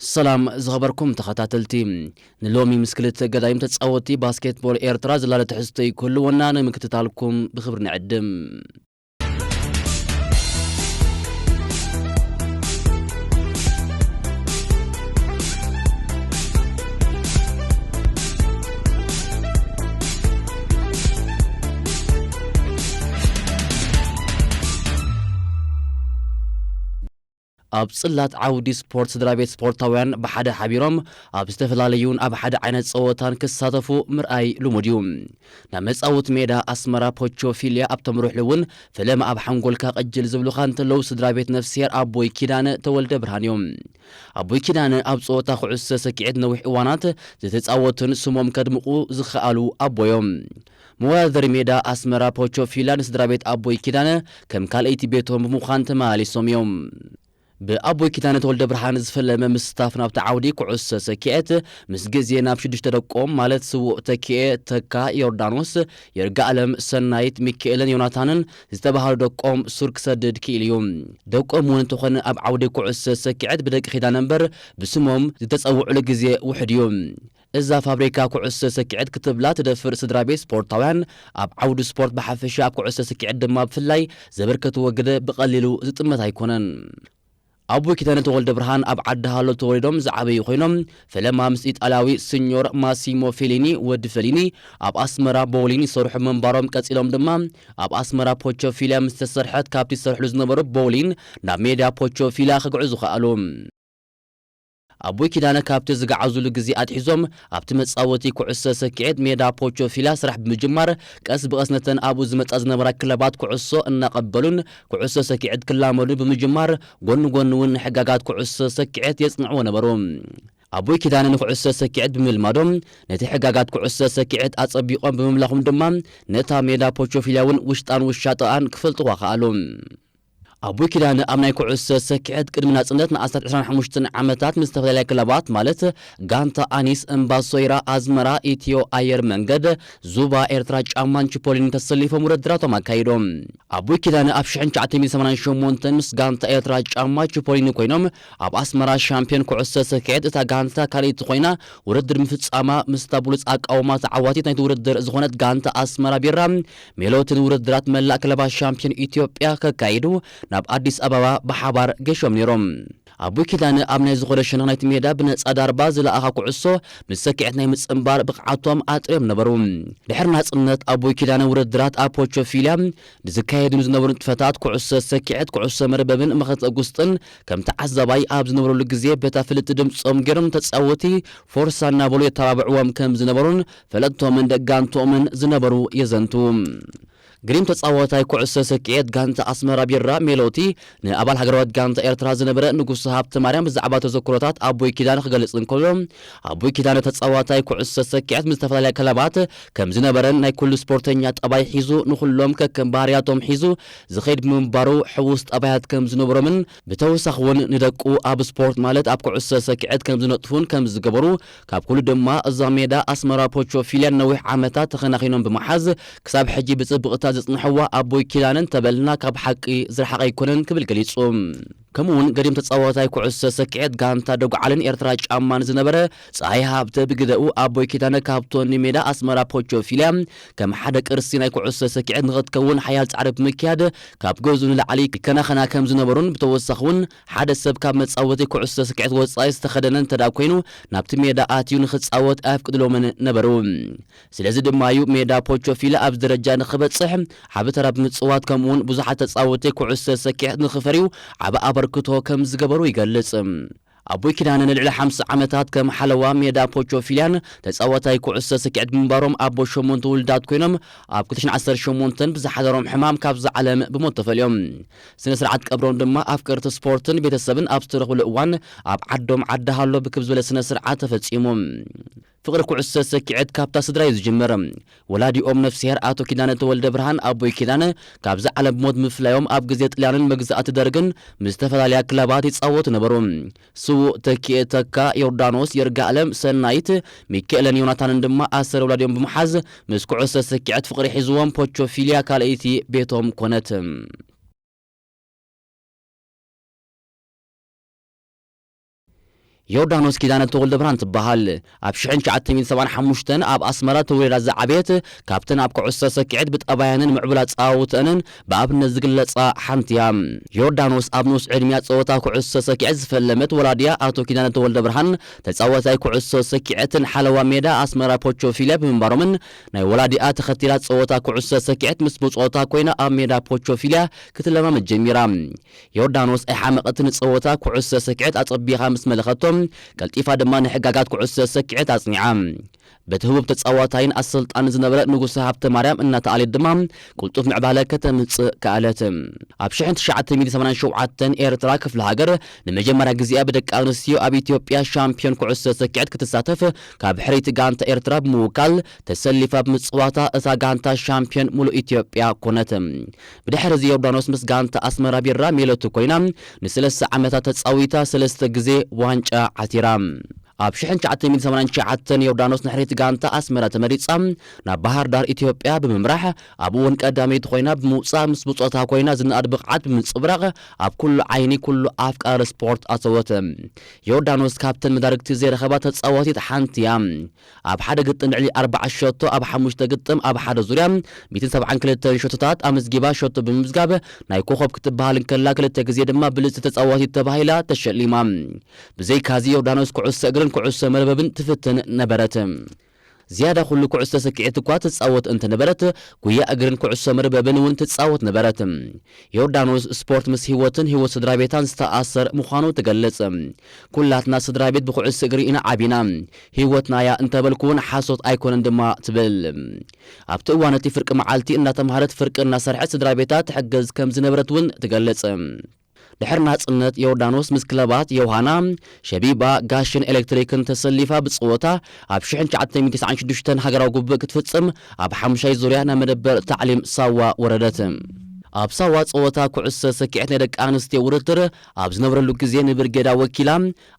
ሰላም ዝኸበርኩም ተኸታተልቲ፣ ንሎሚ ምስ ክልተ ገዳይም ተጻወትቲ ባስኬትቦል ኤርትራ ዝላለ ትሕዝቶ ይክህልወና ንምክትታልኩም ብኽብሪ ንዕድም። ኣብ ጽላት ዓውዲ ስፖርት ስድራ ቤት ስፖርታውያን ብሓደ ሓቢሮም ኣብ ዝተፈላለዩን ኣብ ሓደ ዓይነት ጸወታን ክሳተፉ ምርኣይ ልሙድ እዩ። ናብ መጻወቲ ሜዳ ኣስመራ ፖቾፊልያ ኣብ ተምርሕሉ እውን ፈለማ ኣብ ሓንጎልካ ቅጅል ዝብሉኻ እንተለዉ ስድራ ቤት ነፍስሄር ኣቦይ ኪዳነ ተወልደ ብርሃን እዮም። ኣቦይ ኪዳነ ኣብ ጸወታ ኩዕሶ ሰኪዔት ነዊሕ እዋናት ዝተጻወቱን ስሞም ከድምቑ ዝኸኣሉ ኣቦ እዮም። መወዳደሪ ሜዳ ኣስመራ ፖቾፊላ ንስድራ ቤት ኣቦይ ኪዳነ ከም ካልኣይቲ ቤቶም ብምዃን ተመላሊሶም እዮም። ብኣቦይ ኪዳነ ተወልደ ብርሃን ዝፈለመ ምስታፍ ናብቲ ዓውዲ ኩዕሶ ሰኪዔት ምስ ግዜ ናብ ሽዱሽተ ደቆም ማለት ስዉእ ተኪኤ፣ ተካ፣ ዮርዳኖስ፣ ይርጋኣለም፣ ሰናይት፣ ሚካኤልን ዮናታንን ዝተባህሉ ደቆም ሱር ክሰድድ ክኢሉ እዩ። ደቆም እውን እንተኾነ ኣብ ዓውዲ ኩዕሶ ሰኪዔት ብደቂ ኪዳነ እምበር ብስሞም ዝተጸውዑሉ ግዜ ውሑድ እዩ። እዛ ፋብሪካ ኩዕሶ ሰኪዔት ክትብላ ትደፍር ስድራ ቤት ስፖርታውያን ኣብ ዓውዲ ስፖርት ብሓፈሻ ኣብ ኩዕሶ ሰኪዔት ድማ ብፍላይ ዘበርከትዎ ግደ ብቐሊሉ ዝጥመት ኣይኮነን። ኣቦይ ኪዳነ ተወልደ ብርሃን ኣብ ዓዲ ሃሎ ተወሊዶም ዝዓበዩ ኮይኖም ፈለማ ምስ ኢጣልያዊ ስኞር ማሲሞ ፌሊኒ ወዲ ፌሊኒ ኣብ ኣስመራ ቦውሊን ይሰርሑ ምንባሮም ቀጺሎም ድማ ኣብ ኣስመራ ፖቾፊልያ ምስ ተሰርሐት ካብቲ ዝሰርሕሉ ዝነበሩ ቦውሊን ናብ ሜዳ ፖቾፊልያ ክግዕዙ ከኣሉ። ኣቦይ ኪዳነ ካብቲ ዝገዓዙሉ ግዜ ኣትሒዞም ኣብቲ መጻወቲ ኩዕሶ ሰኪዔት ሜዳ ፖቾፊላ ስራሕ ብምጅማር ቀስ ብቐስ ነተን ኣብኡ ዝመጻ ዝነበራ ክለባት ኩዕሶ እናቐበሉን ኩዕሶ ሰኪዔት ክላመዱ ብምጅማር ጎኒ ጎኒ እውን ንሕጋጋት ኩዕሶ ሰኪዔት የጽንዕዎ ነበሩ። ኣቦይ ኪዳነ ንኩዕሶ ሰኪዔት ብምልማዶም ነቲ ሕጋጋት ኩዕሶ ሰኪዔት ኣጸቢቖም ብምምላኾም ድማ ነታ ሜዳ ፖቾፊላ እውን ውሽጣን ውሻጠኣን ክፈልጥዋ ከኣሉ። ኣቦይ ኪዳነ ኣብ ናይ ኩዕሶ ሰኪዔት ቅድሚ ናጽነት ንኣስታት ዕስራን ሓሙሽተን ዓመታት ምስ ዝተፈላለያ ክለባት ማለት ጋንታ ኣኒስ፣ እምባ ሶይራ፣ ኣዝመራ፣ ኢትዮ ኣየር መንገድ፣ ዙባ፣ ኤርትራ ጫማን ቺፖሊን ተሰሊፎም ውድድራቶም ኣካይዶም። ኣቦይ ኪዳነ ኣብ ሽሕን ትሽዓተ ሚእትን ሰማንያን ሸሞንተን ምስ ጋንታ ኤርትራ ጫማ ቺፖሊን ኮይኖም ኣብ ኣስመራ ሻምፒዮን ኩዕሶ ሰኪዔት እታ ጋንታ ካልኣይቲ ኮይና ውድድር ምፍጻማ ምስታ ብሉጽ ኣቃውማ ተዓዋቲት ናይቲ ውድድር ዝኾነት ጋንታ ኣስመራ ቢራ ሜሎትን ውድድራት መላእ ክለባት ሻምፒዮን ኢትዮጵያ ከካይዱ ናብ ኣዲስ ኣበባ ብሓባር ገሾም ነይሮም። ኣቦይ ኪዳነ ኣብ ናይ ዝኾነ ሸነኽ ናይቲ ሜዳ ብነጻ ዳርባ ዝለኣኻ ኩዕሶ ምስ ሰኪዔት ናይ ምጽንባር ብቕዓቶም ኣጥርዮም ነበሩ። ድሕሪ ናጽነት ኣቦይ ኪዳነ ውድድራት ኣብ ፖቾፊልያ ንዝካየዱ ንዝነበሩ ንጥፈታት ኩዕሶ ሰኪዔት፣ ኩዕሶ መርበብን መኸተ ጉስጥን ከም ተዓዛባይ ኣብ ዝነበረሉ ግዜ በታ ፍልጥቲ ድምጾም ገይሮም ተጻወቲ ፎርሳ እናበሉ የተባብዕዎም ከም ዝነበሩን ፈለጥቶምን ደጋንቶምን ዝነበሩ የዘንቱ። ግሪም ተጻዋታይ ኩዕሶ ሰኪዔት ጋንታ ኣስመራ ቢራ ሜሎቲ ንኣባል ሃገራዊት ጋንታ ኤርትራ ዝነበረ ንጉስ ሃብተ ማርያም ብዛዕባ ተዘክሮታት ኣቦይ ኪዳነ ክገልጽ እንከሎ፣ ኣቦይ ኪዳነ ተጻዋታይ ኩዕሶ ሰኪዔት ምስ ዝተፈላለያ ክለባት ከም ዝነበረን ናይ ኩሉ ስፖርተኛ ጠባይ ሒዙ ንኹሎም ከከም ባህርያቶም ሒዙ ዝኸይድ ብምንባሩ ሕዉስ ጠባያት ከም ዝነበሮምን ብተወሳኺ እውን ንደቁ ኣብ ስፖርት ማለት ኣብ ኩዕሶ ሰኪዔት ከም ዝነጥፉን ከም ዝገበሩ ካብ ኩሉ ድማ እዛ ሜዳ ኣስመራ ፖቾፊልያን ነዊሕ ዓመታት ተኸናኺኖም ብምሓዝ ክሳብ ሕጂ ብጽብቕታ ዘጽንሕዋ ኣቦይ ኪዳነ እንተበልና ካብ ሓቂ ዝረሓቐ ኣይኮነን ክብል ገሊጹ። ከምኡውን ገዲም ተጻዋታይ ኩዕሶ ሰኪዔት ጋንታ ደጉዓልን ኤርትራ ጫማን ዝነበረ ጸሃይ ሃብተ ብግደኡ ኣቦይ ኪዳነ ካብቶ ንሜዳ ኣስመራ ፖቾፊልያ ከም ሓደ ቅርሲ ናይ ኩዕሶ ሰኪዔት ንኽትከውን ሓያል ጻዕሪ ብምክያድ ካብ ገዝኡ ንላዕሊ ይከናኸና ከም ዝነበሩን ብተወሳኺ እውን ሓደ ሰብ ካብ መጻወቲ ኩዕሶ ሰኪዔት ወጻኢ ዝተኸደነ እንተደኣ ኮይኑ ናብቲ ሜዳ ኣትዩ ንኽጻወት ኣየፍቅድሎምን ነበሩ። ስለዚ ድማ እዩ ሜዳ ፖቾፊላ ኣብዚ ደረጃ ንኽበጽሕ ዓቢ ተራ ብምጽዋት ከምኡውን ብዙሓት ተጻወቲ ኩዕሶ ሰኪዔት ንኽፈርዩ ዓቢ ኣበርክቶ ከም ዝገበሩ ይገልጽ። ኣቦይ ኪዳነ ንልዕሊ ሓምሳ ዓመታት ከም ሓለዋ ሜዳ ፖቾፊልያን ተጻዋታይ ኩዕሶ ሰኪዔት ብምንባሮም ኣቦ ሸሞንተ ውሉዳት ኮይኖም ኣብ ክልተ ሽሕን ዓሰርተ ሸሞንተን ብዝሓደሮም ሕማም ካብዛ ዓለም ብሞት ተፈልዮም። ስነ ስርዓት ቀብሮም ድማ ኣፍቀርቲ ስፖርትን ቤተሰብን ኣብ ዝተረኽብሉ እዋን ኣብ ዓዶም ዓዲ ሃሎ ብክብ ዝበለ ስነ ስርዓት ተፈጺሙ። ፍቕሪ ኩዕሶ ሰኪዔት ካብታ ስድራ እዩ ዝጅምር። ወላዲኦም ነፍስሄር ኣቶ ኪዳነ ተወልደ ብርሃን ኣቦይ ኪዳነ ካብዚ ዓለም ብሞት ምፍላዮም ኣብ ግዜ ጥልያንን መግዛእቲ ደርግን ምስ ዝተፈላለያ ክለባት ይጻወቱ ነበሩ። ስዉእ ተኪኤ ተካ፣ ዮርዳኖስ፣ ይርጋኣለም፣ ሰናይት፣ ሚካኤልን ዮናታንን ድማ ኣሰር ወላዲኦም ብምሓዝ ምስ ኩዕሶ ሰኪዔት ፍቕሪ ሒዝዎም ፖቾፊልያ ካልኣይቲ ቤቶም ኮነት። ዮርዳኖስ ኪዳነ ተወልደ ብርሃን ትበሃል። ኣብ ሽሕን ትሽዓተ ሚእትን ሰብዓን ሓሙሽተን ኣብ ኣስመራ ተወሊዳ ዝዓበየት፣ ካብተን ኣብ ኩዕሶ ሰኪዐት ብጠባያንን ምዕቡል ኣጻውተንን ብኣብነት ዝግለጻ ሓንቲ እያ። ዮርዳኖስ ኣብ ንኡስ ዕድሚያ ጸወታ ኩዕሶ ሰኪዐት ዝፈለመት ወላዲያ ኣቶ ኪዳነ ተወልደ ብርሃን፣ ተጻዋታይ ኩዕሶ ሰኪዐትን ሓለዋ ሜዳ ኣስመራ ፖቾፊልያ ብምንባሮምን፣ ናይ ወላዲኣ ተኸቲላ ጸወታ ኩዕሶ ሰኪዐት ምስ ብጾታ ኮይና ኣብ ሜዳ ፖቾፊልያ ክትለማመድ ጀሚራ። ዮርዳኖስ ኣይሓመቐትን። ጸወታ ኩዕሶ ሰኪዐት ኣጸቢኻ ምስ መለኸቶም፣ ቀልጢፋ ድማ ንሕጋጋት ኩዕሶ ሰኪዐት ኣጽኒዓ። በቲ ህቡብ ተጻዋታይን ኣሰልጣንን ዝነበረ ንጉሰ ሃብተ ማርያም እናተኣልየት ድማ ቅልጡፍ ምዕባለ ከተምጽእ ከኣለት። ኣብ ሽሕን ትሽዓተ ሚእትን ሰማንያን ሸውዓተን ኤርትራ ክፍለ ሃገር ንመጀመርያ ግዜኣ ብደቂ ኣንስትዮ ኣብ ኢትዮጵያ ሻምፒዮን ኩዕሶ ሰኪዐት ክትሳተፍ ካብ ሕርይቲ ጋንታ ኤርትራ ብምውካል ተሰሊፋ ብምጽዋታ እታ ጋንታ ሻምፒዮን ሙሉእ ኢትዮጵያ ኮነት። ብድሕሪ እዚ ዮርዳኖስ ምስ ጋንታ ኣስመራ ቢራ ሜሎቱ ኮይና ንሰለስተ ዓመታት ተጻዊታ ሰለስተ ግዜ ዋንጫ ዓቲራ። ኣብ ሽሕን ትሽዓተ ሚእትን ሰማንያን ትሽዓተን ዮርዳኖስ ንሕርይቲ ጋንታ ኣስመራ ተመሪጻ ናብ ባህር ዳር ኢትዮጵያ ብምምራሕ ኣብኡ እውን ቀዳመይቲ ኮይና ብምውጻእ ምስ ብጾታ ኮይና ዝነኣድ ብቕዓት ብምንጽብራቕ ኣብ ኩሉ ዓይኒ ኩሉ ኣፍቃሪ ስፖርት ኣተወት። ዮርዳኖስ ካብተን መዳርግቲ ዘይረኸባ ተጻዋቲት ሓንቲ እያ። ኣብ ሓደ ግጥም ልዕሊ ኣርባዓ ሸቶ ኣብ ሓሙሽተ ግጥም ኣብ ሓደ ዙርያ ሚእትን ሰብዓን ክልተን ሸቶታት ኣመዝጊባ ሸቶ ብምምዝጋብ ናይ ኮኸብ ክትበሃል እንከላ ክልተ ግዜ ድማ ብልጽቲ ተጻዋቲት ተባሂላ ተሸሊማ። ብዘይካዚ ዮርዳኖስ ኩዕሶ እግርን ኩዕሶ መርበብን ትፍትን ነበረት። ዝያዳ ኩሉ ኩዕሶ ሰኪዔት እኳ ትጻወት እንተነበረት፣ ጉያ እግርን ኩዕሶ መርበብን እውን ትጻወት ነበረት። ዮርዳኖስ ስፖርት ምስ ህይወትን ህይወት ስድራ ቤታን ዝተኣሰር ምዃኑ ትገልጽ። ኩላትና ስድራ ቤት ብኩዕሶ እግሪ ኢና ዓቢና። ህይወትና እያ እንተበልኩ እውን ሓሶት ኣይኮነን ድማ ትብል። ኣብቲ እዋን እቲ ፍርቂ መዓልቲ እናተምሃረት ፍርቂ እናሰርሐት ስድራ ቤታ ትሕግዝ ከም ዝነበረት እውን ትገልጽ። ድሕሪ ናጽነት ዮርዳኖስ ምስ ክለባት ዮሃና፣ ሸቢባ፣ ጋሽን ኤሌክትሪክን ተሰሊፋ ብጸወታ ኣብ ሽሕን ትሽዓተ ሚእትን ተስዓን ሽዱሽተን ሃገራዊ ጉብእ ክትፍጽም ኣብ ሓሙሻይ ዙርያ ናብ መደበር ታዕሊም ሳዋ ወረደት። ኣብ ሳዋ ጸወታ ኩዕሶ ሰኪዐት ናይ ደቂ ኣንስትዮ ውድድር ኣብ ዝነብረሉ ግዜ ንብርጌዳ ወኪላ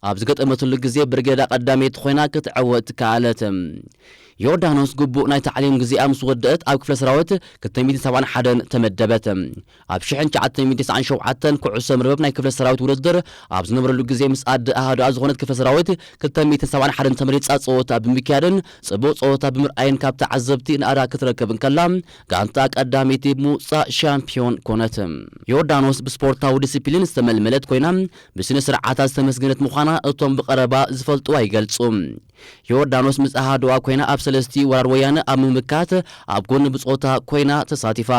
ኣብ ዝገጠመትሉ ግዜ ብርጌዳ ቀዳመይቲ ኮይና ክትዕወት ከኣለት። ዮርዳኖስ ግቡእ ናይ ታዕሊም ግዜኣ ምስ ወደአት ኣብ ክፍለ ሰራዊት ክልተ ሚእትን ሰብዓን ሓደን ተመደበት። ኣብ ሽሕን ትሽዓተ ሚእትን ተስዓን ሸውዓተን ኩዕሶ መርበብ ናይ ክፍለ ሰራዊት ውድድር ኣብ ዝነብረሉ ግዜ ምስ ኣደ ኣሃዱኣ ዝኾነት ክፍለ ሰራዊት ክልተ ሚእትን ሰብዓን ሓደን ተመሪጻ ጸወታ ብምክያድን ጽቡቕ ጸወታ ብምርኣይን ካብ ተዓዘብቲ ንኣዳ ክትረክብ እንከላ ጋንታ ቀዳመይቲ ብምውጻእ ሻምፒዮን ኮነት። ዮርዳኖስ ብስፖርታዊ ዲሲፕሊን ዝተመልመለት ኮይና ብስነ ስርዓታ ዝተመስገነት ምዃና እቶም ብቐረባ ዝፈልጥዋ ይገልጹ። ዮርዳኖስ ምስ ኣሃዱኣ ኮይና ኣብ ሰለስቲ ወራር ወያነ ኣብ ምምካት ኣብ ጎኒ ብጾታ ኮይና ተሳቲፋ።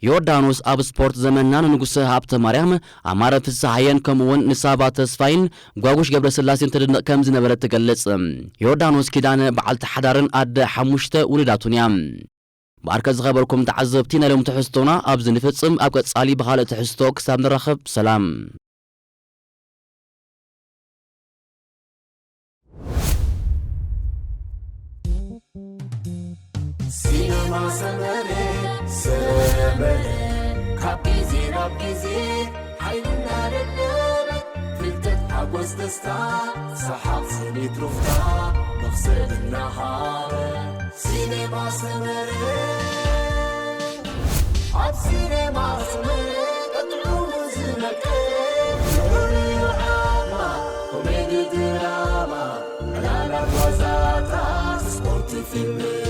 ዮርዳኖስ ኣብ ስፖርት ዘመና ንንጉሰ ሃብተ ማርያም፣ ኣማረ ፍስሃየን ከምኡውን ንሳባ ተስፋይን ጓጉሽ ገብረስላሴን ትድነቕ ከም ዝነበረት ትገልጽ። ዮርዳኖስ ኪዳነ በዓልቲ ሓዳርን ኣደ ሓሙሽተ ውሉዳቱን እያ። ብኣርከ ዝኸበርኩም ተዓዘብቲ ናይ ሎም ትሕዝቶና ኣብዚ ንፍጽም። ኣብ ቀጻሊ ብኻልእ ትሕዝቶ ክሳብ ንራኸብ ሰላም። ሲነማ ሰመረ ሰመረ ካብ ግዜ ናብ ግዜ ሓይልና ደደበ ፍልጠት ሓጎስ ደስታ ሰሓቕ ስኒት ሩፍታ መኽሰብ እናሃበ ሲነማ ሰመረ ኣብ ሲነማ ሰመረ ቀጥዑ ዝመቀ ፍሉይ ዓማ ኮሜዲ ድራማ ዕላላት ዋዛታት ስፖርት ፊልም